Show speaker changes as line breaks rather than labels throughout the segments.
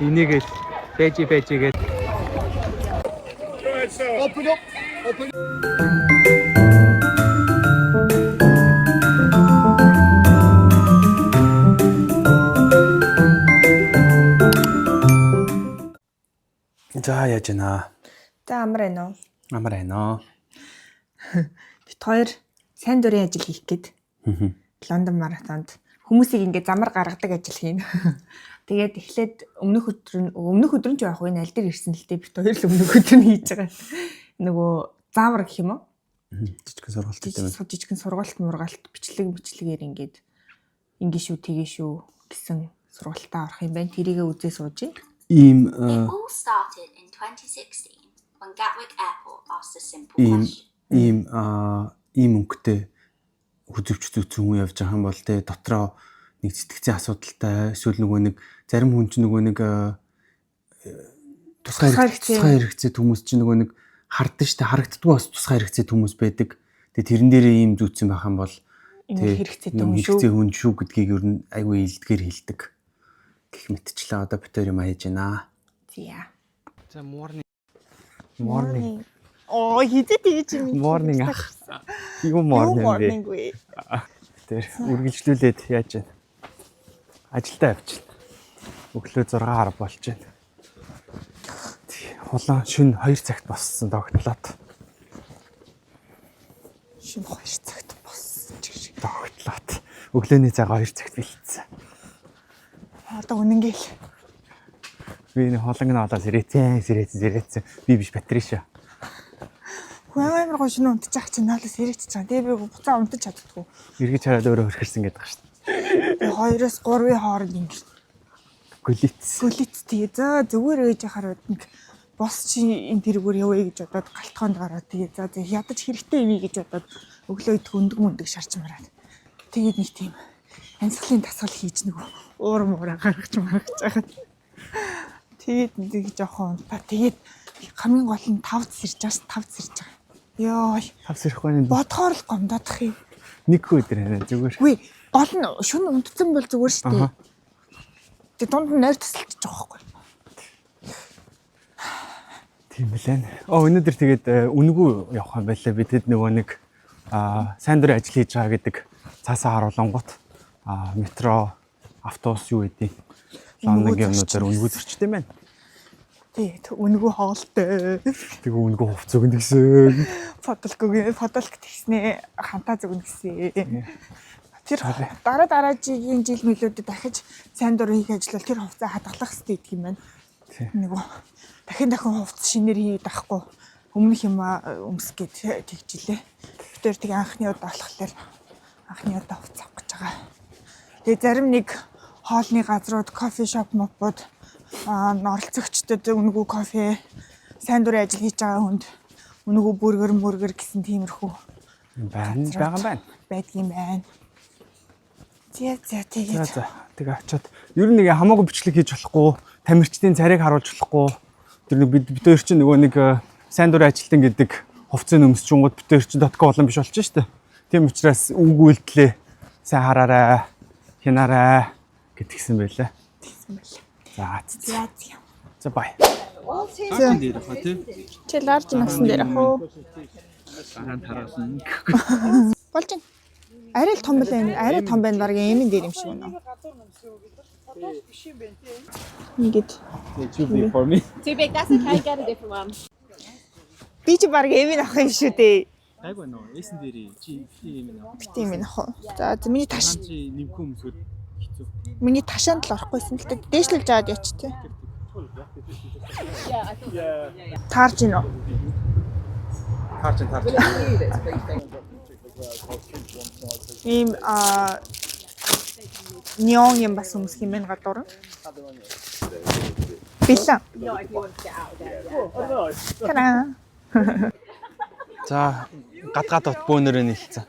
Энийг л бэжи бэжи гэж.
Open up. Open.
За, яаж байна?
За, амар байна уу?
Амар байна.
Бид хоёр сайн дурын ажил хийх гээд Лондон марафонд хүмүүсийг ингээд замар гаргадаг ажил хийнэ. Тэгээд эхлээд өмнөх өдөр нь, өмнөх өдөр нь ч явах үе аль дээр ирсэн л дээ, бид хоёр л өмнөх өдөр нь хийж байгаа. Нөгөө заавар гэх юм уу?
Жижигхэн сургалт гэдэг юм.
Жижиг жижигхэн сургалт мургалт, бичлэг бичлэгээр ингээд ингэ шүү, тэгээ шүү гэсэн сургалтаа орох юм байна. Тэрийгэ үзээ сууж байна.
Ийм
It all started in 2016 when Gatwick Airport asked a simple
ийм
question.
ийм өнгөтэй хүзүүч зүүцэн хүн явж байгаа юм бол те дотроо нэг сэтгцийн асуудалтай, эсвэл нөгөө нэг зарим хүн чинь нөгөө нэг тусгай
Тусгай хэрэгцээ.
тусгай хэрэгцээ хүмүүс чинь нөгөө нэг хардсан штэ, харагддгүй бас тусгай хэрэгцээ хүмүүс байдаг. Тэгээ тэрэн дээрээ ийм зүүцэн байх юм бол
Энэ
тэ,
хэрэгцээтэй
юм
хүн шүү.
хэрэгцээ хүн шүү гэдгийг ер нь айгүй илдгээр хэлдэг гэх мэтчлээ одоо бид хоёр юм хийж байна.
За.
За, morning. Morning.
Оо, хизээ тэгэж юм.
Morning ах. Юу morning бэ?
Morning вэ?
Тэр үргэлжлүүлээд яаж вэ? Ажилдаа явчихна. Өглөө 6 10 болж байна. Тий, хулан шүн 2 цагт боссон догтлоод.
Шин 2 цагт боссон ч гэж.
Догтлоод. Өглөөний цаг 2 цагт бэлтсэн.
Одоо үнэнгээл.
Би энэ хуланг нь олоод сэрээцэн, сэрээцэн, сэрээцэн. Би биш, Патриша.
Хүн амар гоо шинэ унтчих чинь наалаас сэрээч чам. Тэгээ би буцаа унтаж чаддгүй.
Эргэж хараад өөрөө хөрхөрсөн гэдэг шүү дээ.
Тэгээ 2-оос 3-ын хооронд ингэ
Гөлиц.
гөлиц, тэгээ за зүгээр ээж яхаар нэг бос чи энэ тэргээр явъя гэж бодоод галтгоонд гараад, тэгээ за за ядаж хэрэгтэй юм гэж бодоод өглөө идэх өндөг мөндөг шарч мараад, тэгээд нэг тийм амьсгалын дасгал хийж нэг уур муураа гаргаж маргаж байхад тэгээд нэг жоохон унтаа, тэгээд хамгийн гол нь 5 сэрж байгаа ш, 5 сэрж байгаа ёо.
5 сэрэхгүй нь
Бодохоор л гомдоодох юм.
Нэг хүү өдөр байна зүгээр.
Үгүй, гол нь шүн унтсан бол зүгээр шүү дээ.
Аха.
Тэгээ дунд нь нойр тасалчих жоох байхгүй.
Тийм билээ. Оо, өнөөдөр тэгээд үнэгүй явах юм байлаа. Би тэд нөгөө нэг сайн дурын ажил хийж байгаа гэдэг цаасаа харуулангууд метро, автобус, юу гэдэг Лондонгийн юмнуудаар үнэгүй зөрчдөг юм байна.
Тий, үнэгүй хоолтой.
Тэгээ үнэгүй хувц өгнө гэсэн.
Фодолкогийн фодолк тэгснээ хантаа зүгнэ гэсэн. Тэр дараа дараагийн жил мөлүүдэд дахиж сайн дурын хийх ажил бол тэр хувцас хадгалах хэрэгтэй гэдэг юм байна.
Тий.
Нөгөө дахин дахин хувцас шинээр хийгээд авахгүй өмнөх юм өмсөх гээд тэгжилээ. Бид тэр тэг анхны удаа болохоор анхны удаа хувцас авах гэж байгаа. Тэгээ зарим нэг хоолны газрууд, coffee shop мопууд оролцогчдод үнэгүй кофе, сайн дурын ажил хийж байгаа хүнд үнэгүй бургер мөргер гэсэн тиймэрхүү
Байна, байгаа юм байна.
байдгийм байна. За за
За.
Тэгээд
За, тэгээ очиод ер нь нэг хамаагүй бичлэг хийж болохгүй, тамирчдын царайг харуулж болохгүй. Тэр нэг бид хоёр чинь нөгөө нэг сайн дурын ажилтан гэдэг хувцсыг өмсчүнгууд бид хоёр чинь дотгоо олон биш болчих шүү дээ. Тийм учраас үг үйлдэлээ сайн хараарай, хянаарай гэтгсэн байлаа.
Тэгсэн байл.
За
За за.
за, бай.
За.
Дээр хаа тий.
Чи large насан дээр ах уу?
Дараа нь тараасан.
Болж байна. Арай л том байна. Арай том байна, баг эмэн дээр юм шиг байна. Ингээд
Too big for me.
Too big. That's okay. Get a different one.
Би чи баг эмэн авах юм шүү дээ.
Айгүй нөө. Эсэн дээр чи бити юм нөө.
Бити эмэн авах уу? За за, миний таш
Чи нэмхүү өмсгöd хэцүү.
миний ташаанд л орохгүйсэн л дээ. Дээшлэж аваад яач тий. Таарж гин үү?
Таарч таарч.
Ийм неон юм бас өмсөх юм байна гадуур. Бэлэн. Тара.
За, гад гад бот бөөнөрөө нийлцсэн.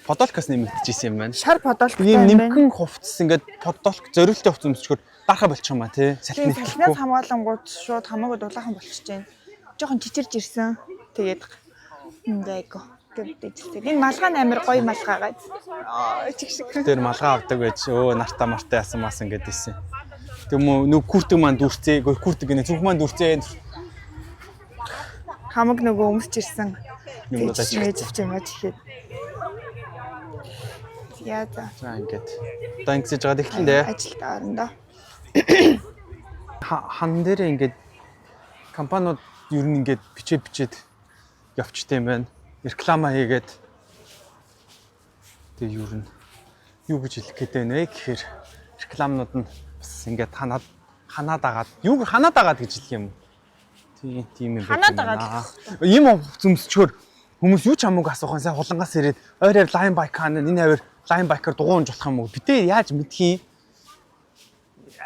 Подолкос нэмэгдчихсэн юм байна.
Шар подолктой
Ийм
юм байна.
нэмхэн хувцас ингээд подолк зориултын хувцас өмсчгөр дарахаа болчих юм а тий.
Тийм,
Салхины
салхинаас хамгаалангууд шууд хамаагүй дулаахан болчихж байна. Жохон чичирж ирсэн. Тэгээд ингээ айгу. Гэвтэжлээ. Энэ малгай нь амар гоё малгай газ. Аа чиг шиг.
Тэр малгай авдаг байж өө нартаа мартаа яасан маасан гэдээсэн. Тэг мө нөө күртэг маань дүрцээ, күртэг гэнэ зүнх маань дүрцээ.
Хамаг нөгөө өмсч ирсэн.
Юмнууд
Тэгж авч юм ач ихэд. Яа за.
За ингээд. Одоо ингэсэж байгаа эхлэн дээ.
Ажилд орно доо.
Хан дээр ингээд компаниуд ер нь ингээд бичээд бичээд явчтай юм байна. Реклама хийгээд тэг ер нь юу гэж хэлэх гээд байна вэ гэхээр рекламнууд нь бас ингээд ханаад ханаад агаад юу ханаад агаад гэж хэлэх юм. Тийм тийм юм байна.
Ханаад агаад
Ийм зүмсчгөр хүмүүс юу ч хамаагүй асуухан сайн хулангаас ирээд ойр хавь лайн байк хаана энэ хавар лайн байкаар дугуй унж болох юм уу? Битээ яаж мэдх юм?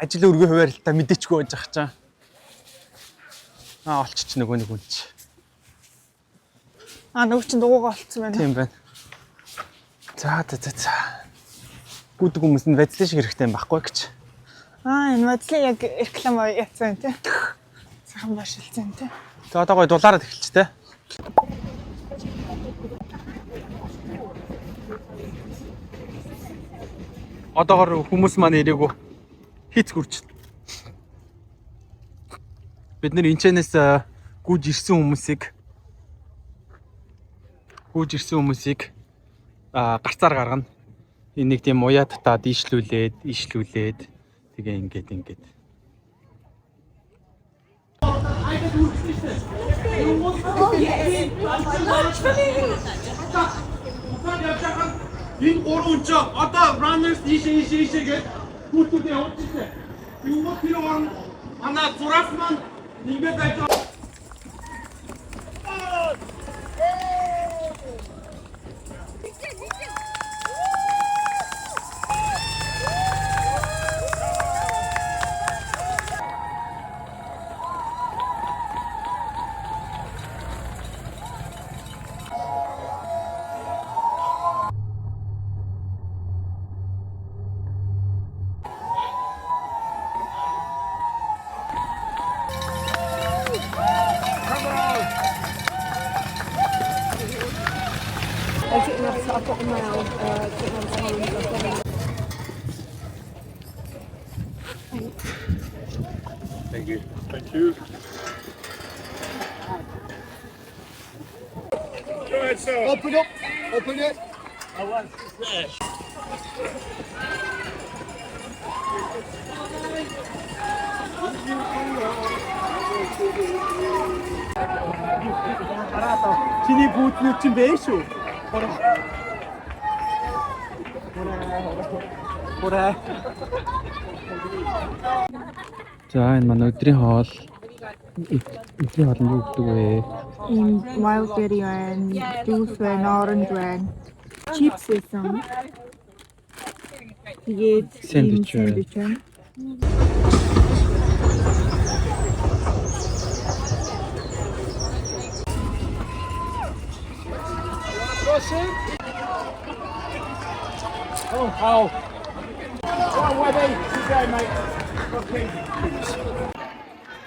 Ажил өргөө хуваарлтаа мэдээчгүй байж ах чам. Аа олчч нөгөө нэг хүн чи.
Аа нөгөө чинь дугуугаа олцсон байна.
Тийм байна. За за за за. Гүдэг хүмүүс нь вазлын шиг хэрэгтэй юм байхгүй гэж.
Аа энэ вазлын яг реклама яцсан тий. Сайхан башилцсан тий.
За одоо гоё дулаараад эхэлчих те. Одоогор хүмүүс маань ирээгүй хийц гүрч. Бид нэр энэчнээс гүйж ирсэн хүмүүсийг гүйж ирсэн хүмүүсийг гарцаар гаргана. Энэ нэг тийм уяа татаад ийшлүүлээд, ийшлүүлээд тэгээ ингээд ингээд.
Энэ гурван хүн чинь одоо runners ийшээ ийшээ ийшээ гэж хүүхдүүдээ явуулж ирсэн. Тэнгүүд тэр орон манай зураас маань ингээд байж байгаа. Open up, open it.
Чиний бүүтнүүд чинь бэ шүү. Хураа. За энэ манай өдрийн хоол. Өдрийн хоол нь юу гэдэг вэ?
Ийм wild berry байна, juice байна, orange байна, chips байсан. Тэгээд
Сэндвич байна.
сэндвич байна.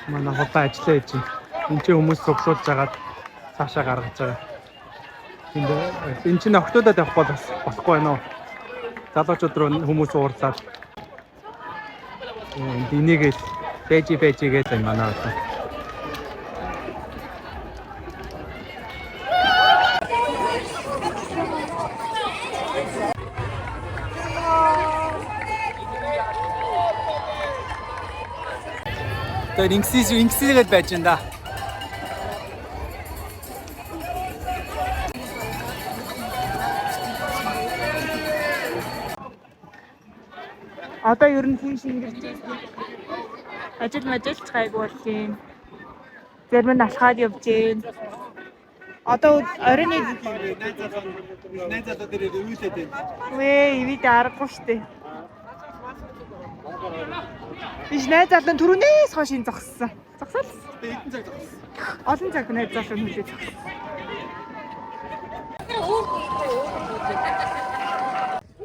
Манай худаа ажиллаа хийж байна. Энд чинь хүмүүс цуглуулж агаад цаашаа гаргаж байгаа. Энд энэ чинь октоудад явах бол бас болохгүй байна уу? Залуучууд руу хүмүүс уурлаад. Энд энийгэл бэжи бэжи гэж энэ манай одоо. Тэр ингэсээс ингэсээгээд байж энэ да.
Одоо ер нь хүн шингэрч байна. Ажил мажилч гайгүй болж байна. Зарим нь алхаад явж байна. Одоо оройн
Найз залуу дээр үйлээд байна.
Вээ, ивид аргагүй штэ. Биш найз залуу түрүүнээс хойш энэ зогссон. Зогсоол.
Хэдэн цаг зогссон?
Олон цаг найз залуу хүлээж зогссон.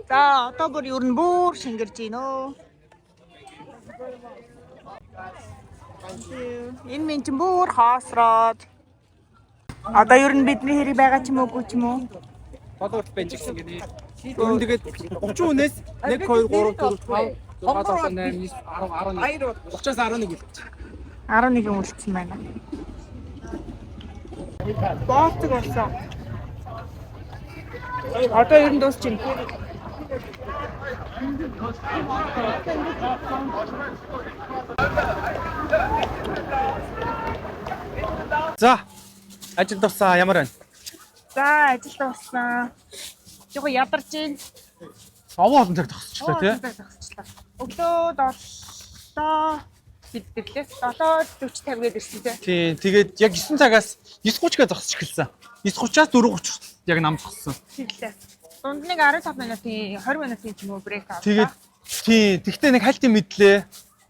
За, одоо бүр ер нь бүр шингэрж байна өө. Энэ минь чинь бүр хоосроод. Одоо ер нь бидний хэрэг байгаа ч юм уу, үгүй ч юм уу?
Толгойд байж гисэн гинэ. Ер нь тэгээд 30 хүнээс 1 2 3 4 5 6 7 8 9 10 11 30-аас 11 үлдчих.
11 үлдсэн байна. Боолцог болсон. Одоо ер нь дуусч байна.
За. Ажил дууссан, ямар байна?
За, ажил дууссан. Жохоо ядарч байна.
Овоо олон цаг зогсчихлоо, тий?
Зогсчихлоо. Өглөө 7 бид тэрлээс 7:40 50 гээд ирсэн, тий.
Тий, тэгээд яг 9 цагаас 9:30-гээ зогсож эхэлсэн. 9:30-аас 4:30 яг нам зогссон.
Тэглээ. Дунд нэг 15 минутын, 20 минутын ч юм уу break авлаа.
Тэгээд тий, тэгтээ нэг хальтын мэдлээ.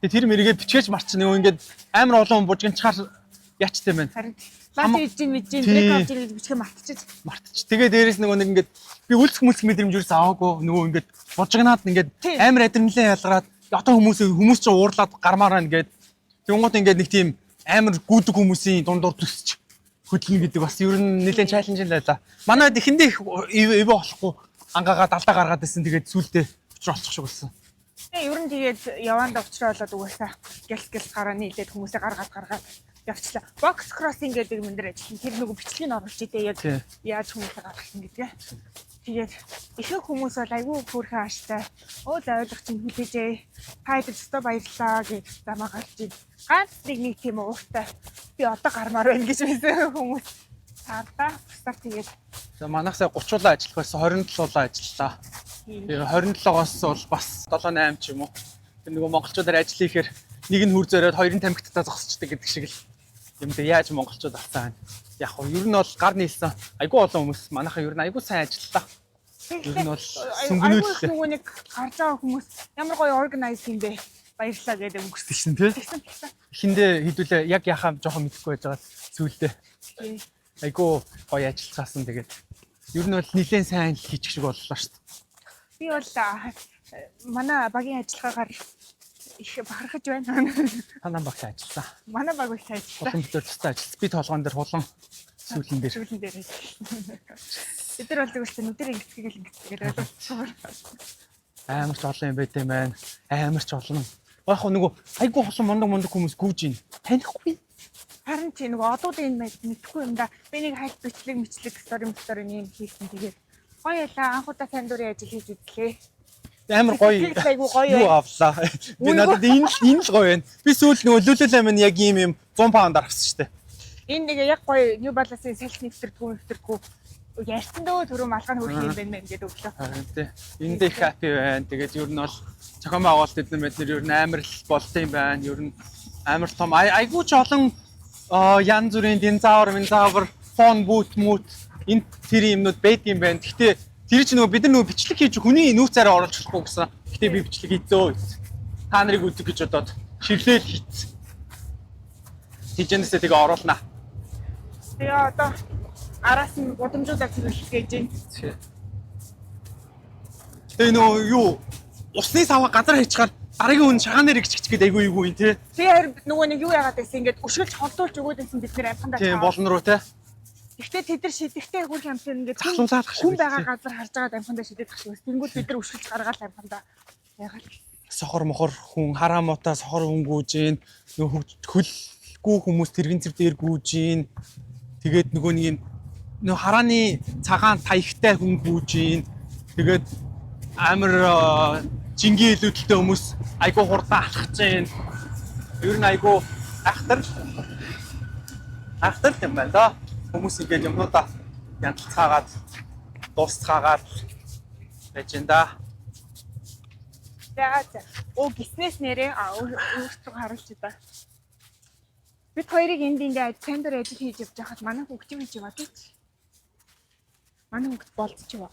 Тэгээд тэр мэргээ бичээж марч нөгөө ингээд амар олон хүн бужигнчаар яачтай байна.
Харин ланч хийж гин мэдж гин break авч ирэх гэж бичгээ мартчих.
Мартчих. Тэгээ дээрээс нөгөө нэг ингээд би үлсэх мүлсэх мэдрэмж юус аваагүй, нөгөө ингээд бужигнаад ингээд амар адреналин ялгараад одоо хүмүүс чинь уурлаад гармаар байна гээд тэнгуут ингээд нэг тийм амар гүйдэг хүмүүсийн дундуур төсч хөдлөн гэдэг бас ер нь нэлээд challenge л байлаа. Манайд эхэндээ их эвэ болохгүй ангаагаа далдаа гаргаад исэн, тэгээд сүулдэ учраа олчих шиг болсон.
Тэгээ ер нь тэгээд явандаа учраа болоод угаасаа гэлс гэлс гараа нийлээд хүмүүсээ гаргаад гаргаад явчлаа. Box crossing гэдэг юм дээр ажилласан. Тэр нөгөө бичлэгийг оруулж идэ яг яаж хүмүүсээ гаргасан гэдгээ. Тэгээд ихэнх хүмүүс бол айгүй хөөрхөн ааштай. Өө за, ойлгох чинь хүлээжээ. Та хэд өстө баярлаа гэж замаа гарч ийн. Ганц нэг нэг тийм ууртай би одоо гармаар байна гэж байсан хүмүүс таарлаа. Бусдаар тэгээд
За, манайх сая 30 улаан ажиллах байсан, 27 улаан ажиллалаа. Тэгээ 27-оос бол бас 7 8 ч юм уу. Тэр нөгөө монголчуудаар ажил хийхээр нэг нь хүр зориод, хоёр нь тамхитаа зогсчдаг гэдэг шиг л юм дээ, яаж монголчууд алцсан байна. Яг хөө ер нь бол гар нийлсэн. Айгүй олон хүмүүс манайхаа ер нь айгүй сайн ажиллалаа. Ер нь бол сүнгөнүүллээ.
Нөгөө нэг гарч байгаа хүмүүс ямар гоё organize юм бэ? Баярлалаа гэдэг өнгөрсөн.
Тэгсэн, тий.
Тэгсэн, тэгсэн.
Эхэндээ хэдүүлээ яг яхаа жоохон мэдэхгүй байж байгаа зүйлдээ. Айгүй гоё ажиллацгаасан, тэгээд ер нь бол нилээн сайн л хийчих шиг боллоо шүү дээ.
Би бол манай багийн ажиллагаагаар их бахархаж байна.
Танаа баг сайн ажилласан.
Манай баг их сайн ажилласан.
Хулан битэр тустай ажилласан. Би толгоон дээр, хулан сүүлийн дээр.
Сүүлийн дээр ажилласан. Бид нар бол зүгээр л нүдэр ингэцгээл ингэцгээл ойлгочихсон.
Амар ч олон юм байт юм байна. Амар ч олон. Яг хөө нөгөө айгүй холон мундаг мундаг хүмүүс гүйж ийн. Танихгүй.
Харин чи нөгөө одуудын энэ мэдэхгүй юм да. Би нэг хальт бичлэг мэтлэг story story юм хийсэн. Тэгээд гоё ялаа, анх удаа сайн дурын ажил хийж үзлээ.
Амар гоё.
Сэтгэл айгүй гоё
Юу
байна.
авлаа. Би надад энэ л гоё байна. Би сүүл нөгөө Lululemon яг ийм юм 100 паунд авсан шүү дээ.
Энэ нэг яг гоё New Balance-ын салхи нэвтэрдгүү ярьсан дөө, түрүү малгай хөрх юм байна мэн гэдэг өглөө.
Харин тий. Энд их happy байна. Тэгээд ер нь бол зохион байгуулалт эдэн бид нар ер нь амар л болт юм байна. Ер нь амар том айгүй ч олон янз бүрийн динозавр, минзавр, phone booth мүт энэ тэр юмнууд байд юм байна. Гэхдээ тэр чинь нөгөө бид нар нөгөө бичлэг хийж хүний нүүр царай оруулах болохгүй гэсэн. Гэхдээ би бичлэг хийцөө. Та нарыг үзэх гэж бодоод ширлээл хийцэн. Тийжэнээсээ тэгээ оруулнаа.
Тэгээ одоо араас нь гудамжуудаар цэвэрлэх гэж байна.
Тэгээ нөгөө юу усны саваа газар хийчихээр дараагийн хүн шагаанаар игч гээд айгүй айгүй юм, тий.
Тэгээ харин нөгөө нэг юу яагаад байсан, ингээд өшгөлж холдуулж өгөөд байсан, бид нэр амхандаа.
Тийм болон руу, тий.
Гэхдээ тэд нар шидэхтэй хөл хамтын ингээд
Залхамсаалах шиг
хүн
байл,
байгаа
тий.
газар харж байгаад амхандаа шидэт шиг бас. Тэнгүүд бид нар өшгөлж гаргаал амхандаа ягаал.
Сохор мохор хүн, хараа муутай сохор хүн гүйж гин, нөгөө хөлгүй хүмүүс тэрэгэн цэв дээр гүйж гин. Тэгээд нөгөө нэг юм нөгөө харааны цагаан таягтай хүн гүйж гин. Тэгээд амар жингийн илүүдэлтэй хүмүүс айгуу хурдан алхаж гин. Ер нь айгуу айхтар айхтар юм байна да. Хүмүүс ингээд юмнуудаа янталцгаагаад дуусцгаагаад байж энэ да.
За за. Оо, гиснээс нэрээ өөртөө харуулж да. Бид хоёрыг энд ингээд сайн дурын ажил хийж явж байхад манай хүүхд юм хийж яваа гэж. Манай хүүхд болцож яваа.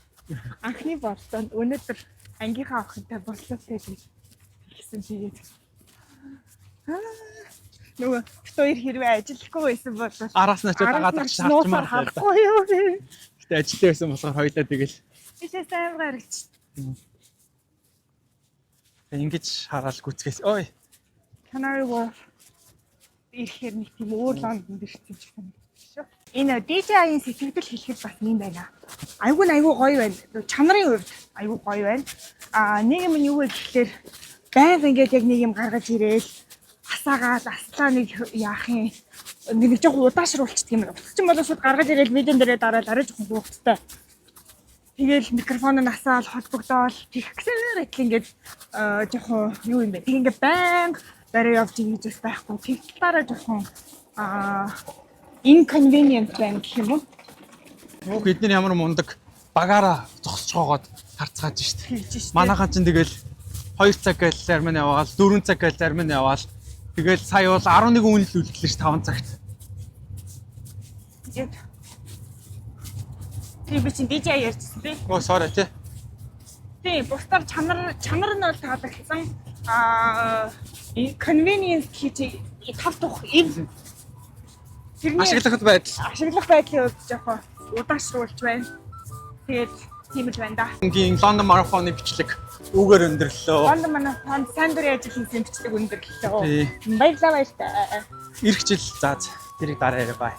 Анхны болцоонд өнөөдөр ангийнхаа охинтой болцоотой гэж хэлсэн, тэгээд нөгөө бид хоёр хэрвээ ажиллахгүй байсан бол
Араас нь очиод дагаад
араас
авч
нь нуусаар
харчмаар байлаа.
харахгүй юу гэх.
Гэтэ ажилтаа байсан болохоор хоёлаа тэгэл
Бишээ сайн гарагч.
ингэж хараал гүцгээс. Ой.
Canary Wharf ирэхээр нэг тийм өөр Лондонд ирсэн ч санагдав. Шүү. Энэ DJI-ийн сэтгэгдэл хэлэхэд бас юм байна. Айгүй нь айгүй гоё байна. Чанарын хувьд айгүй гоё байна. Аа, нэг юм нь юу вэ гэхлээр байнга ингээд яг нэг юм гаргаж ирээл асаагаал аслаа нэг яах юм, нэг жоохон удаашруулчихдаг юм. Утас чинь болоо шууд гаргаж ирээл видеон дээрээ дараал арай жоохон хугацтай. Тэгэл микрофон нь асаал холбогдоол тэгсээр адил ингээд жоохон юу юм бэ? Тэг ингээд байнга барай явж ийн гэж бас байхгүй. Тэр талаараа жоохон inconvenient байна гэх юм уу?
Хүүх, эдгээр ямар мундаг багаараа зогсож гоогоод харцгааж штэ.
Тэгж штэ.
Манайхан чинь тэгэл 2 цаг гээл зарим нь яваал, 4 цаг гээл зарим нь яваал. Тэгэл сая бол 11 үн л үлдлээ ш 5 цагт.
Тэгээд тий, би чинь DJI ярьжсэн, тий.
Оо, sorry, тий.
Тий, бусдаар чанар нь бол таалагдсан. Convenience хийж тав тух ив. Тэрний
Ашиглахад байдал.
Ашиглах байдлын хувьд жоохон удаашруулж байна. Тэгээд тийм л байна да.
Ингийн Лондон марафоны бичлэг үүгээр өндөрлөө.
Лондон марафон сайн дурын ажил хийсэн бичлэг өндөрлөө.
Тий.
Баярлалаа, баярлалаа.
Ирэх жил, за, тэрийг дараа яриа, бай.